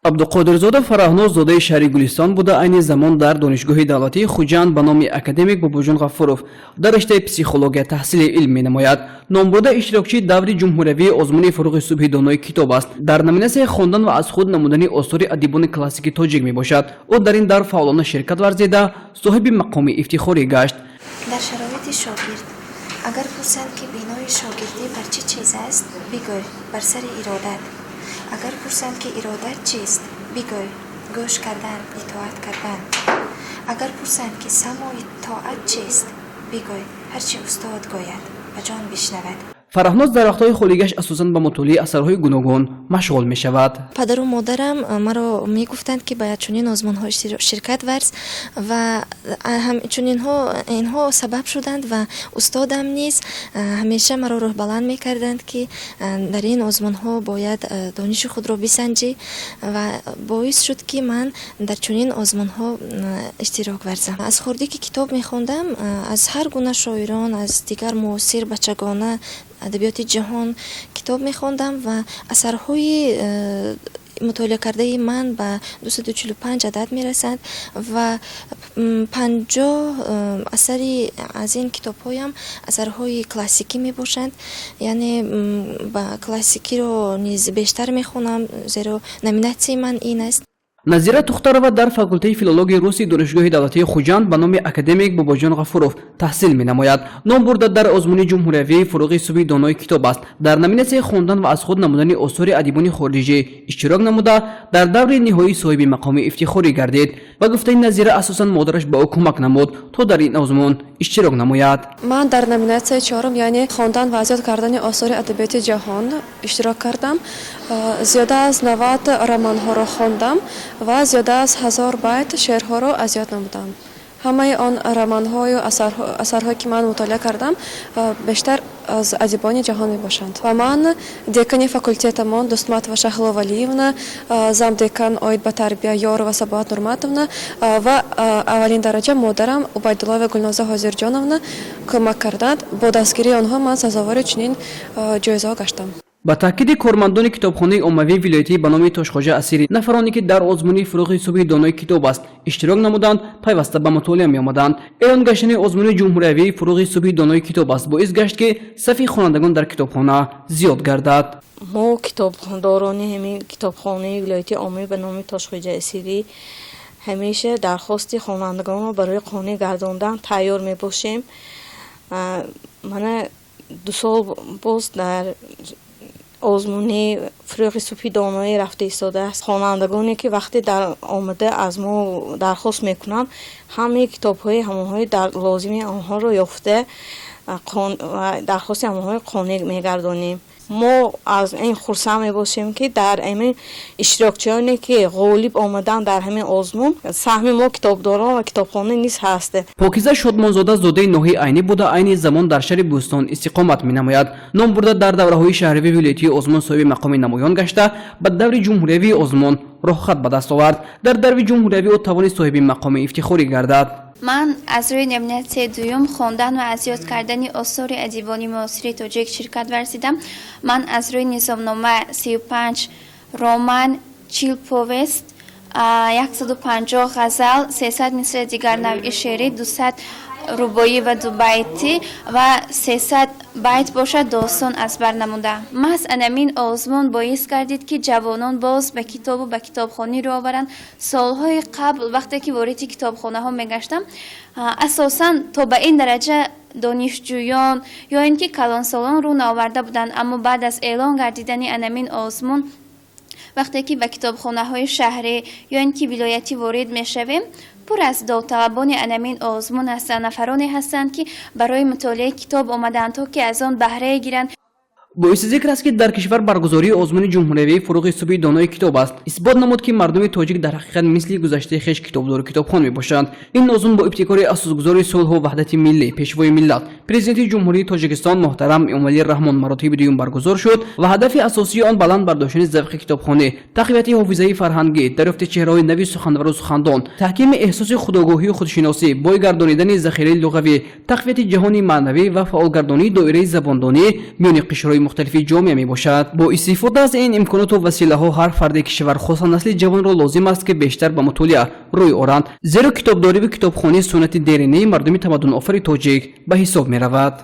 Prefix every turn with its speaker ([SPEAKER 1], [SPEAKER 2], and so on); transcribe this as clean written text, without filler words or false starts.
[SPEAKER 1] Абдуқодирзода Фараҳноз зодаи шаҳри Гулистон буда, айни замон дар Донишгоҳи давлатии Хуҷанд ба номи академик Бобоҷон Ғафуров дар риштаи психология таҳсили илм менамояд. Номбурда иштирокчии даври ҷумҳуриявии озмуни «Фурӯғи субҳи донои китоб» аст, дар номинатсияи хондан ва аз худ намудани осори адибони классики тоҷик мебошад. Ӯ дар ин давр фаъолона ширкат варзида, соҳиби мақоми ифтихорӣ гашт.
[SPEAKER 2] Дар шароити шогирд агар пурсанд, ки бинои шогирдӣ бар чӣ чиз аст, бигӯй: бар сари иродат. Агар пурсанд, ки иродат чист, бигӯй: гӯш кардан, итоат кардан. Агар пурсанд, ки самои тоат чист, бигӯй: ҳар чӣ устод гӯяд, ба ҷон бишнавад.
[SPEAKER 1] Фараҳноз дар вақтҳои холигиаш асосан ба мутолиаи асарҳои гуногун машғул мешавад.
[SPEAKER 2] Падару модарам маро мегуфтанд, ки ба чунин озмунҳо ширкат варз, ва чунинҳо инҳо сабаб шуданд, ва устодам низ ҳамеша маро рӯҳбаланд мекарданд, ки дар ин озмунҳо бояд дониши худро бисанҷӣ, ва боис шуд, ки ман дар чунин озмунҳо иштирок варзам. Аз хурдӣ ки китоб мехондам, аз ҳар гуна шоирон, аз дигар муосир, бачагона, адабиёти ҷаҳон китоб мехондам ва асарҳои мутолиа кардаи ман ба 245 адад мерасанд ва 50 асари аз ин китобҳоям асарҳои классикӣ мебошанд. Яъне ба классикиро низ бештар мехонам, зеро номинатсияи ман ин аст.
[SPEAKER 1] Назира Тухтарова дар факултаи филологияи руси Донишгоҳи давлатии Хуҷанд ба номи академик Бобоҷон Ғафуров таҳсил менамояд. Ном бурда дар озмуни ҷумҳуриявии «Фурӯғи субҳи донои китоб» аст, дар номинатсияи хондан ва аз худ намудани осори адибони хориҷӣ иштирок намуда, дар даври ниҳоӣ соҳиби мақоми ифтихорӣ гардид. Ба гуфтаи Назира, асосан модараш ба ӯ кӯмак намуд, то дар ин озмун иштирок намояд.
[SPEAKER 3] Ман дар номинатсияи чорум, яъне хондан ва аз ёд кардани осори адабиёти ҷаҳон, иштирок кардам. Зиёда аз 90 романҳоро хондам ва зиёда аз 1000 байт шеърҳоро аз ёд намудам. Ҳамаи он романҳою асарҳое, ки ман мутолиа кардам, бештар аз адибони ҷаҳон мебошанд. Ва ман декани факултетамон Дустматова Шахло Валиевна, замдекан оид ба тарбия Ёрова Сабоат Нурматовна ва аввалин дараҷа модарам Убайдуллоева Гулноза Ҳозирҷоновна кӯмак карданд. Бо дастгирии онҳо ман сазовори чунин ҷоизаҳо гаштам.
[SPEAKER 1] Ба таъкиди кормандони китобхонаи оммавии вилоятӣ ба номи Тошхоҷа Асирӣ, нафароне, ки дар озмуни «Фурӯғи субҳи донои китоб» аст иштирок намуданд, пайваста ба мутолиа меомаданд. Эълон гаштани озмуни ҷумҳуриявии «Фурӯғи субҳи донои китоб» аст боис гашт, ки сафи хонандагон дар китобхона зиёд гардад.
[SPEAKER 4] Мо, китобдорони ҳамин китобхонаи вилоятии оммавӣ ба номи Тошхоҷа Асирӣ, ҳамеша дархости хонандагонро барои қонеъ гардондан тайёр мебошем. Мана, 2 сол боз дар озмуни «Фурӯғи субҳи доноӣ» рафта истодааст. Хонандагоне, ки вақте дар омада аз мо дархост мекунанд, ҳамаи китобҳои ҳамонҳои лозими онҳоро ёфта, дархости ҳамонҳоро қонеъ мегардонем. Мо аз ин хурсанд мебошем, ки дар ҳамин иштирокчиёне, ки ғолиб омаданд дар ҳамин озмун, саҳми мо, китобдорон ва китобхона, низ ҳаст.
[SPEAKER 1] Покиза Шодмонзода зодаи ноҳияи Айнӣ буда, айни замон дар шаҳри Бӯстон истиқомат менамояд. Ном бурда дар давраҳои шаҳривӣ, вилоятии озмун соҳиби мақоми намоён гашта, ба даври ҷумҳуриявии озмун роҳхат ба даст овард. Дар даври ҷумҳуриявӣ ӯ тавонист соҳиби мақоми ифтихорӣ гардад.
[SPEAKER 5] Ман аз рӯи номинатсияи дуюм, хондан ва аз ёд кардани осори адибони муосири тоҷик, ширкат варзидам. Ман аз рӯи низомнома 35 роман, 40 повест, 150 ғазал, 300 мисраи дигар навъи шеърӣ, 200 рубоӣ ва дубайтӣ ва 300 байт бошад достон аз бар намудам. Маҳз анамин озмун боис гардид, ки ҷавонон боз ба китобу ба китобхонӣ рӯ оваранд. Солҳои қабл, вақте ки вориди китобхонаҳо мегаштам, асосан то ба ин дараҷа донишҷӯён ё ин ки калонсолон рӯ наоварда буданд. Аммо баъд аз эълон гардидани анамин озмун, вақте ки ба китобхонаҳои шаҳрӣ ё ин ки вилоятӣ ворид мешавем, пур аз довталабони анамин озмун ҳастанд, нафароне ҳастанд, ки барои мутолиаи китоб омадаанд, то ки аз он баҳрае гиранд.
[SPEAKER 1] Боиси зикр аст, ки дар кишвар баргузории озмуни ҷумҳуриявии «Фурӯғи субҳи донои китоб» аст исбот намуд, ки мардуми тоҷик дар ҳақиқат мисли гузаштаи хеш китобдору китобхон мебошанд. Ин озмун бо ибтикори асосгузори сулҳу ваҳдати миллӣ, Пешвои миллат, Президенти Ҷумҳурии Тоҷикистон муҳтарам Эмомалӣ Раҳмон маротиби дуюм баргузор шуд ва ҳадафи асосии он баланд бардоштани завқи китобхонӣ, тақвияти ҳофизаи фарҳангӣ, дарёфти чеҳраҳои нави суханвару сухандон, таҳкими эҳсоси худогоҳию худшиносӣ, бой гардонидани захираи луғавӣ, тақвияти ҷаҳони маънавӣ ва фаъолгардонии доираи забондонӣ миёни қишрҳои Мухталифи ҷомеа мебошад. Бо истифода аз ин имконоту василаҳо ҳар фарди кишвар, хусусан насли ҷавонро лозим аст, ки бештар ба мутолиа рӯй оранд, зеро китобдориву китобхонӣ суннати деринаи мардуми тамаддунофари тоҷик ба ҳисоб меравад.